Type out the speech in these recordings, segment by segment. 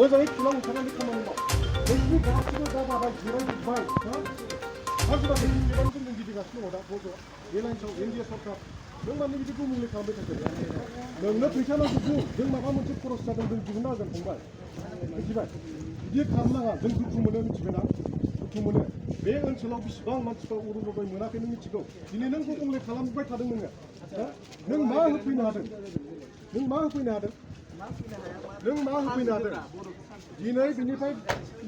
모자에 필요한 사람이 가만히 봐. 너희 가치를 다 봐봐. 이런 말. 마지막에 이런 좀 기대가 쓰노다. 보죠. 얘는 저 인디아 석가. 너만 이렇게 구멍을 가면 되거든. 너는 괜찮아 주고 너 마가 먼저 코러스 하던 들 지금 나가는 공간. 그지만 이게 감나가 너 두쿠문에 집에나. 두쿠문에 매 언처럼 비시방 만치가 오르고 거의 문학에 미치고 니네는 공공을 갈아먹고 타던 거야. 너 마음 흡이나 하든. 너 마음 흡이나 하든. 너 마음 흡이나 하든. 니네 비니파이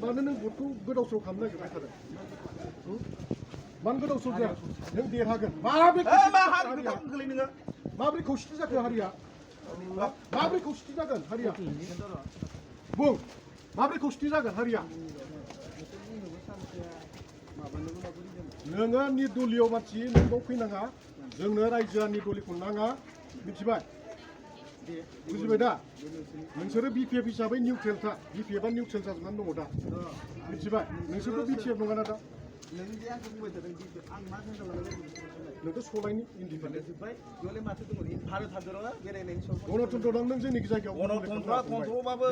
많은 것도 그렇소 감나 그 타든. 만 그렇소 그냥 너 대하건 마블 마블 코시자 그 하리야. 마블 코시자건 하리야. 뭐 마블 코시자건 하리야. नोङो नि दलियाव मानसि नोंखौ फैनाङा जोंनो रायजोआ नि दलिखौ नाङा मिथिबाय बुजिबाय दा नोंसोरो बिपिएफ हिसाबै निउट्रेल था बिपिएफआ निउट्रेल जाजोबनानै दङ दा मिथिबाय नोंसोरथ' बिपिएफ नङा ना दा नोंथ' सलायनि इन्डिपेन्डेन्ट गणतन्त्र दं नों जोंनि जायगायाव गणतन्त्रबाबो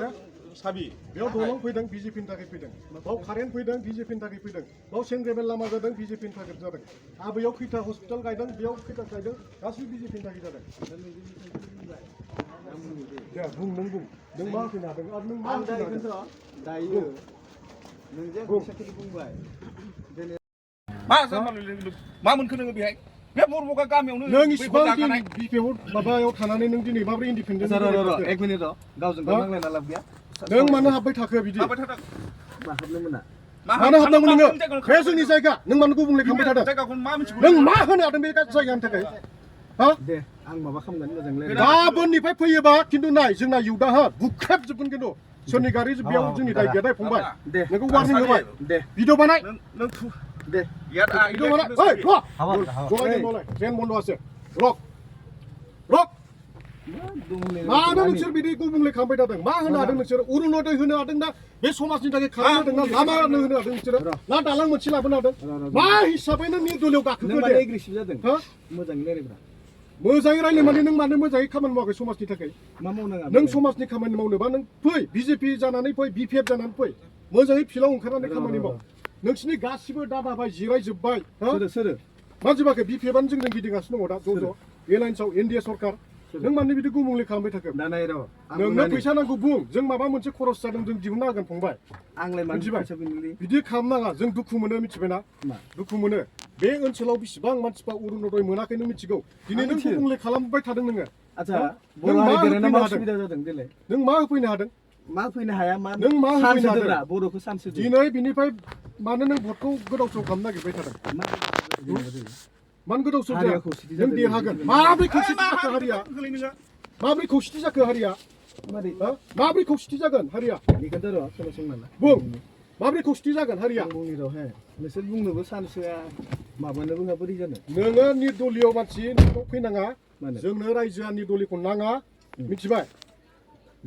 साबि बेयाव दलं फैदों बिजेपिनि थाखाय फैदों बाव कारेन्ट फैदों बिजेपिनि थाखाय फैदों बाव सेंग्रेबेल लामा जादों बिजेपिनि थाखाय जादों आबैयाव खैथा हस्पिटाल गायदों बेयाव खैथा गायदों गासिबो बिजेपिनि थाखाय जादों दे बुं नों मा होफैनो हादों आरो नों मा होफैनो हादों दायो नोंजों फैसाखौ बुंबाय मा मोनखो नोङो बेहाय बे बरबका गामियावनो नों इसिबां दिन बिपिएफ माबायाव थानानै नों दिनै माबोरै इन्डिपेन्डेन्ट एक मिनिट र' गावजों गाव नांलायना लाब गैया नों मानो हाबबाय थाखो बिदि हाबनो मोना मानो हाबनांगौ नोङो बे जोंनि जायगा नों मानो गुबुंले खालामबाय थादों जायगाखौ मा मिथिगौ नों मा होनो हादों बे जायगानि थाखाय हा दे आं माबा खालामगोन मोजां रायलाय गाबोननिफ्राय फैयोबा खिन्थु नाय जोंना युदा हा बुख्रेबजोबगोन खिन्थु सोरनि गारि बेयाव जोंनि दाय गैया दाय फंबाय दे नोंखौ वार्निं होबाय दे भिडिअ बानाय नों दे भिडिअ बानाय ओइ जलाय ट्रेन बन्द আছে रक मानो नोंसोर बिदि गुबुंले खालामबाय थादों मा होनो हादों नोंसोर अरुणोदय होनो हादों ना बे समाजनि थाखाय खालामनो हादों ना लामा होनो हादों नोंसोर ना दालां मोनसे लाबोनो हादों मा हिसाबै नों निर्दलियाव गाखोखो नों माने एग्रेसिभ जादों हा मोजाङै रायलायब्रा मोजाङै रायलाय माने नों मानो मोजाङै खामानि मावाखै समाजनि थाखाय मा मावनाङा नों समाजनि खामानि मावनोबा नों फै बिजेपि जानानै फै बिपिएफ जानानै फै मोजाङै फिल्डआव ओंखारनानै खामानि माव नोंसिनि गासिबो दाबाबाय जिरायजोब्बाय सोरो मानसिबाखै बिपिएफआनो जोंजों गिदिंगासिनो दङ दा ज' एलायन्सआव एनडिए सरकार नों मानो बिदि गुबुंले खालामबाय थाखो नाय र' नोंनो फैसा नांगौ बुं जों माबा मोनसे खरस जादों जों दिहुननो हागोन फंबाय आंलाय मिथिबाय फैसा बिनोलै बिदि खालामनाङा जों दुखु मोनो मिथिबायना दुखु मोनो बे ओनसोलाव बेसेबां मानसिफ्रा अरुणोदय मोनाखै नों मिथिगौ दिनै नों गुबुंले खालामबाय थादों नोङो आच्छा बर' हारि देरहाना मा असुबिदा जादों देलाय नों मा होफैनो हादों मा फैनो हाया मा नों मा होफैनो हादों बर'खौ सानसे दिनै बिनिफ्राय मानो नों भटखौ गोदाव सोराव खालामनो नागिरबाय थादों मानो गोदाव सोराव नों देरहागोन माब्रै खौसेथि जाखो हारिया माब्रै खौसेथि जाखो हारिया माब्रै खौसेथि जागोन हारिया बेखौथ' र' खोनासंनाला बुं माब्रै खौसेथि जागोन हारिया बुंनि र' हे नोंसोर बुंनोबो सानसोआ माबानो रोङा बोरै जानो नोङो निर्दलीय मानसि नोंखौ फैनाङा जोंनो रायजोआ निर्दलीयखौ नाङा मिथिबाय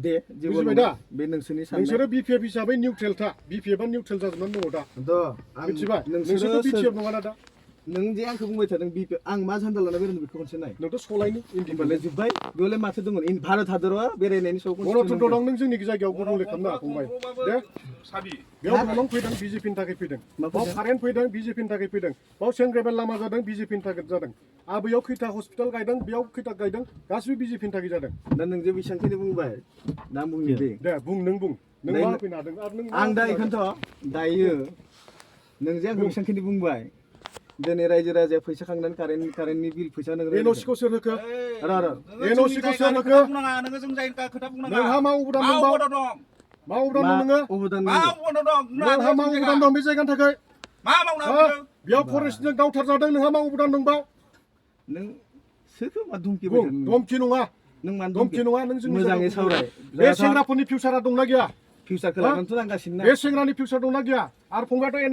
दे बुजिबाय दा बे नोंसोरनि नोंसोरो बिपिएफ हिसाबै निउट्रेल था बिपिएफआ निउट्रेल जाजोबनानै दङ दा मिथिबाय नोंसोरथ' बिपिएफ नङा ना दा नों जे आंखौ बुंबाय थादों बिपिएफ आं मा झान्दा लाना बेरायनो बेखौ खनसे नाय नोंथ' सलायनि इन्डिपेन्डेन्ट जोब्बाय बेयावलाय माथो दङ भारत हादराव बेरायनायनि सायाव गणतन्त्र दं नों जोंनि जायगायाव गुबुंले खालामनो फंबाय दे बेयाव दलं फैदों बिजेपिनि थाखाय फैदों बाव कारेन्ट फैदों बिजेपिनि थाखाय फैदों बाव सेंग्रेबेल लामा जादों बिजेपिनि थाखाय जादों आबैयाव खैथा हस्पिटाल गायदों बेयाव खैथा गायदों गासिबो बिजेपिनि थाखाय जादों दा नों जे बेसेबांखिनि बुंबाय दा बुंनि दे बुं नों मा फैनो हादों आरो नों आं दा बेखौनोथ' दायो नों जे आंखौ बेसेबांखिनि बुंबाय दिनै रायजो राजाया फैसा खांनानै कारेन्टनि बिल फैसा नों एनअसिखौ सोर होखो एनअसिखौ सोर होखो नोंहा मा अबदान दं मा अबदान दं नोङो नोंहा मा अबदान दं बे जायगानि थाखाय बेयाव फरेस्टजों गावथार जादों नोंहा मा अबदान दंबाव नों सोरखौ मा धमखि धमखि नङा नों मा धमखि नङा नों मोजाङै सावराय बे सेंग्राफोरनि फिउचारा दंना गैया फिउचारखौ लानानैथ' नांगासिनो ना बे सेंग्रानि फिउचार दंना गैया आरो फंबायाथ'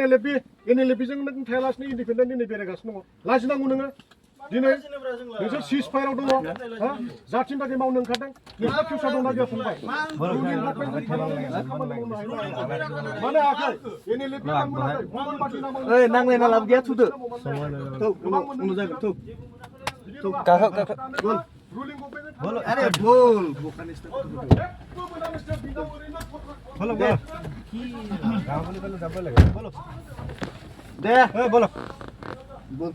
एनएलएफजों नों थायालासिनो इन्डिपेन्डेन्ट दिनै बेरायगासिनो दङ लाजिनांगौ नोङो दिनै नोंसोर सिज फायाराव दङ जाथिनि थाखाय मावनो ओंखारदों नोंहा फिउचार दंना गैया फंबाय मानो हायाखै एनएलएफ ओइ नांलायना लाब गैया थुदो उनाव जागोन थौ रुलिं गभर्नमेन्ट अरे बोल বলো দে। বলো কি গাঁও বলে বলে যাব লাগে বলো দে বলো বল